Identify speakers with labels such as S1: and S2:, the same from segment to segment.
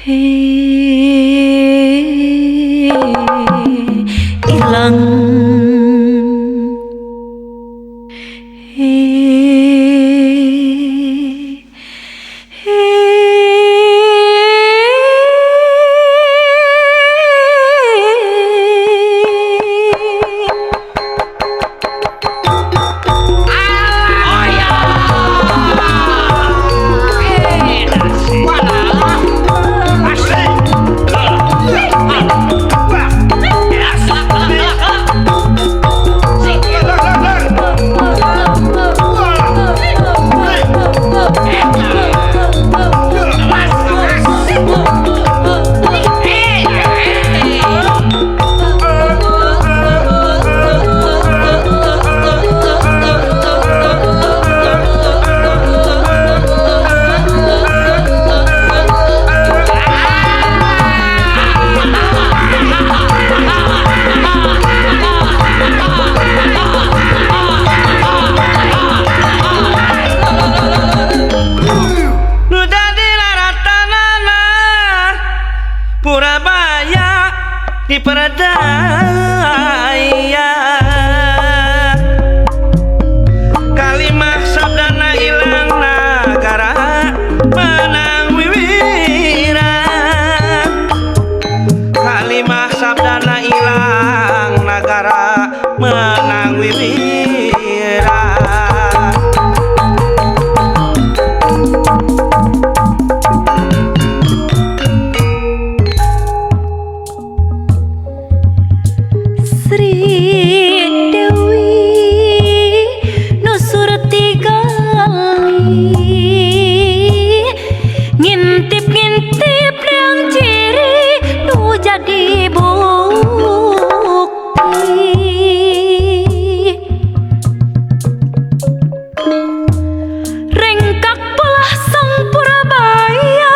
S1: Ilang.
S2: Purabaya diperdaya kalimah sabdana ilang nagara menang wiwira kalimah sabdana ilang nagara menang wiwira.
S1: Sri Dewi nusur tigali ngintip-ngintip yang ciri nu jadi bukti rengkak polah sang Purabaya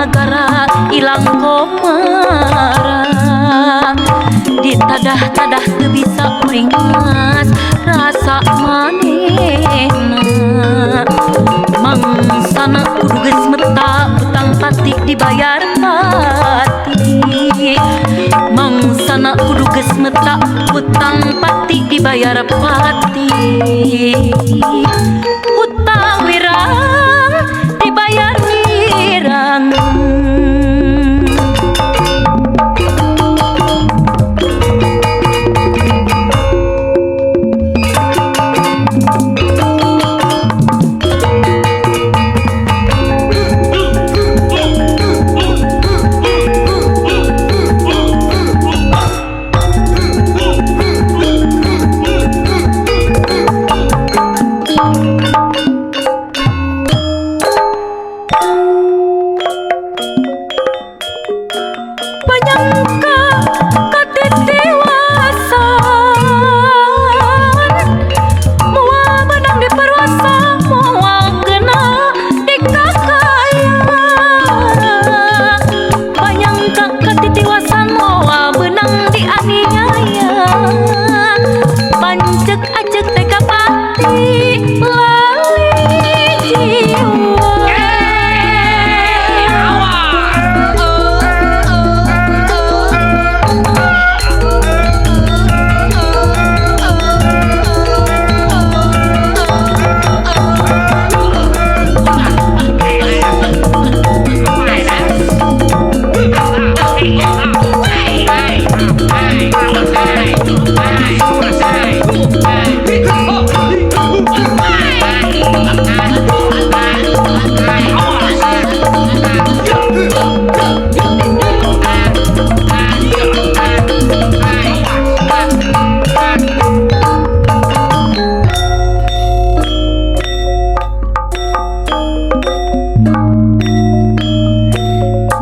S1: nagara ilang komara ditadah-tadah teu bisa uringas rasa manehna mangsana kudu geus meta utang pati dibayar pati mangsana kudu geus meta utang pati dibayar pati utang wirang dibayar wirang.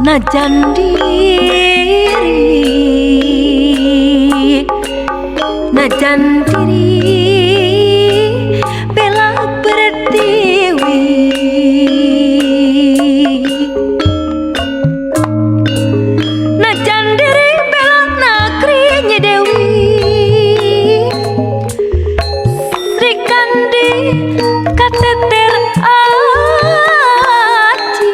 S1: Najan diri, najan diri bela pertiwi, najan diri bela nakri Nyi Dewi Srikandi kateter aci.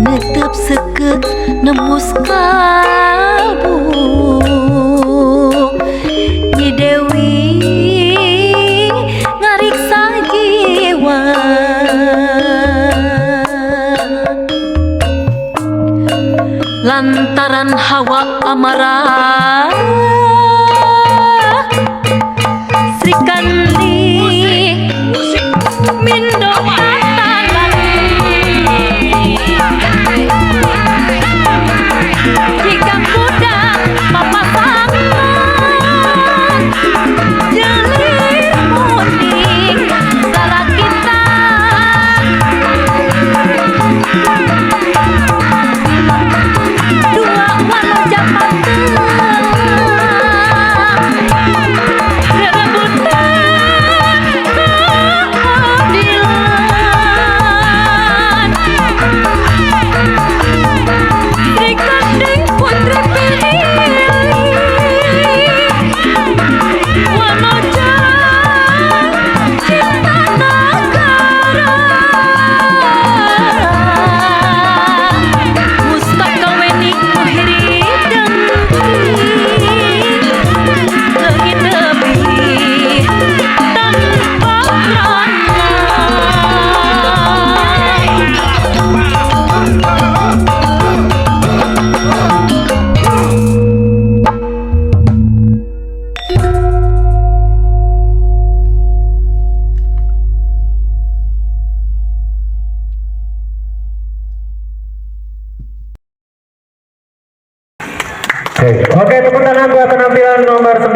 S1: Netep seket nembus kalbu Nyi Dewi ngariksa jiwa. Lantaran hawa amarah Srikandi mindo tatanan. Jika kuda papasangan jelir muning salakitan. Dua wanoja pateng rerebutan keadilan. Srikandi putri pilih wanoja cinta negara. Mustaka wening nu hiri dengki leungit lebih tanpa krana.
S3: Oke, tepuk tangan buat penampilan nomor 9.